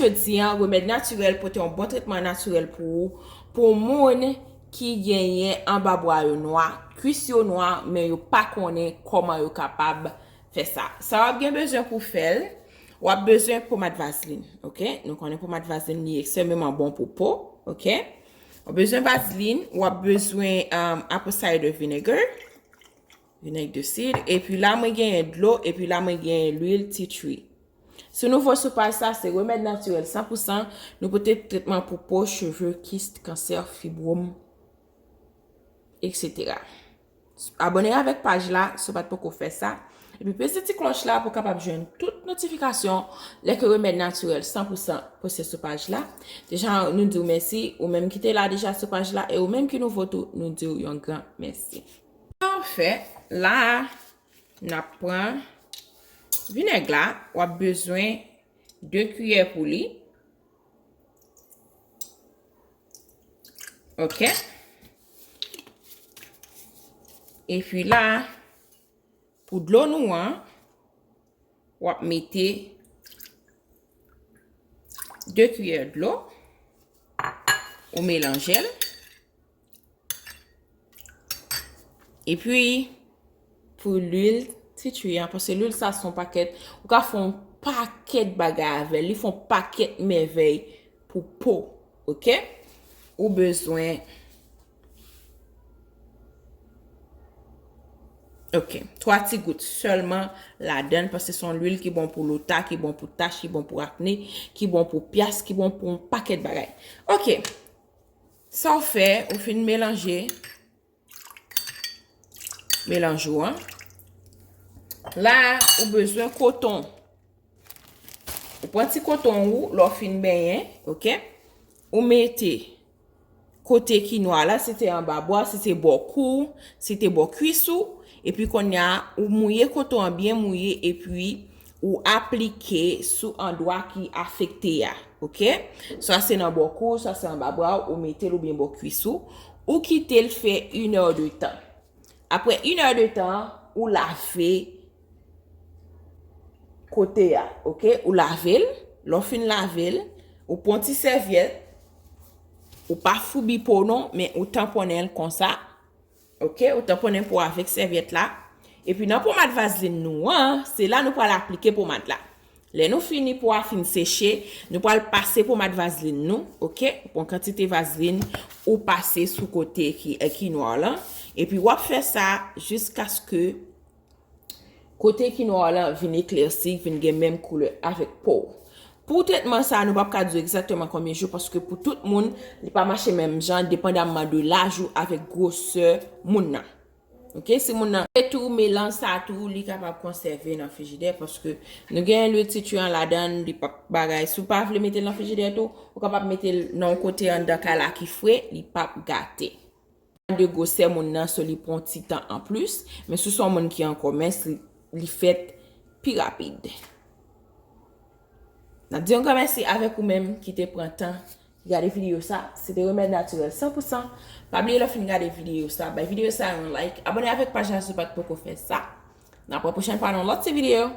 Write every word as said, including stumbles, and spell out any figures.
Jodi an, remèd natirèl pote yon bon tretman natirèl pou ou, pou moun ki genyen anba bra yo nwa, kwis yo nwa, men yo pa konnen kòman yo kapab fè sa. Sa w ap gen bezwen pou fè l, w ap bezwen pomad vazlin, oke? Nou konnen pomad vazlin li ekstrèmeman bon pou po, oke? W ap bezwen vazlin, w ap bezwen um, apple cider vinegar, vinèg de sid, epi la mwen genyen dlo, epi la mwen genyen lwil tea tree. Sou nouvo sou paj sa, se remèd natirèl san pou san, nou pote tretman pou po, cheve, kis, kansè, fibwòm, etsetera. Abòne avèk paj la si w pa t poko fè sa. Epi peze ti klòch la pou w kapab jwenn tout notifikasyon lè ke remèd natirèl san pou san poste sou paj la. Deja, nou di w mèsi, ou menm ki te la deja sou paj la, e ou menm ki nouvo tou, nou di w yon gran mèsi. Sa w fè, la a, n ap pran vinèg la, w ap bezwen de kiyè pou li. Oke. Epi la, pou dlo nou an, w ap mete de kiyè dlo, ou melanje l. Epi, pou lwil tea tree an, paske lwil sa se yon pakèt, ou ka fè yon pakèt bagay avè l, li fè yon pakèt mèvèy pou po, oke? Ou bezwen, oke, twa ti gout sèlman ladan l, paske se yon lwil ki bon pou lota, ki bon pou tach, ki bon pou akne, ki bon pou pyas, ki bon pou yon pakèt bagay. Oke, sa w fè, ou fin melanje, melanj ou an. La, ou bezwen koton. Ou pran ti koton ou, lè w fin benyen, oke? Ou mete kote kinwa la, si te anba bra, si te bò kou, si te bò kwis ou, epi kounye a, ou mouye koton an byen mouye, epi ou aplike sou andwa ki afekte a, oke? Swa se nan bò kou, swa se anba bra w, ou mete l oubyen bò kwis ou, ou kite l fè inè de tan. Apre inè de tan, ou lave kote a, oke? Ou lave l, lè w fin lave l, ou pran ti sèvyèt, ou pa foubi po non, men ou tanponnen l konsa, oke? Ou tanponnen po avèk sèvyèt la. Epi nan pomad vazlin nou an, se la nou pral aplike pomad la. Lè nou fini po a fin seche, nou pral pase pomad vazlin nou, oke? Ou pran kantite vazlin, ou pase sou kote ki, eh, kinwa w lan. Epi w ap fè sa jiskaske kote kinwa w lan vin eklèsi, vin gen menm koulè avèk po w. Pou tretman sa, nou p ap ka di w egzakteman konbyen jou, paske pou tout moun, li pa mache menm jan, depandamman de laj ou avèk gwosè moun nan. Oke, si moun nan. E tou, melanj sa tou, li kapab konsève nan frijidè, paske nou gen lwil tea tree an ladan l, li p ap bagay. Si w pa vle mete l nan frijidè tou, ou kapab mete l nan yon kote anndan kay la ki fre, li p ap gate. De gwosè moun nan, so li pran ti tan anplis, men si w se yon moun ki an kòmès, li, li fèt pi rapid. N ap di yon gran mèsi avèk ou menm ki te pran tan gade videyo sa. Se te remèd natirèl san pou san. Pa bliye lè w fin gade videyo sa, bay videyo sa yon like, abòne avèk paj la si w pa t poko fè sa. N ap wè pwochèn fwa nan lòt ti videyo.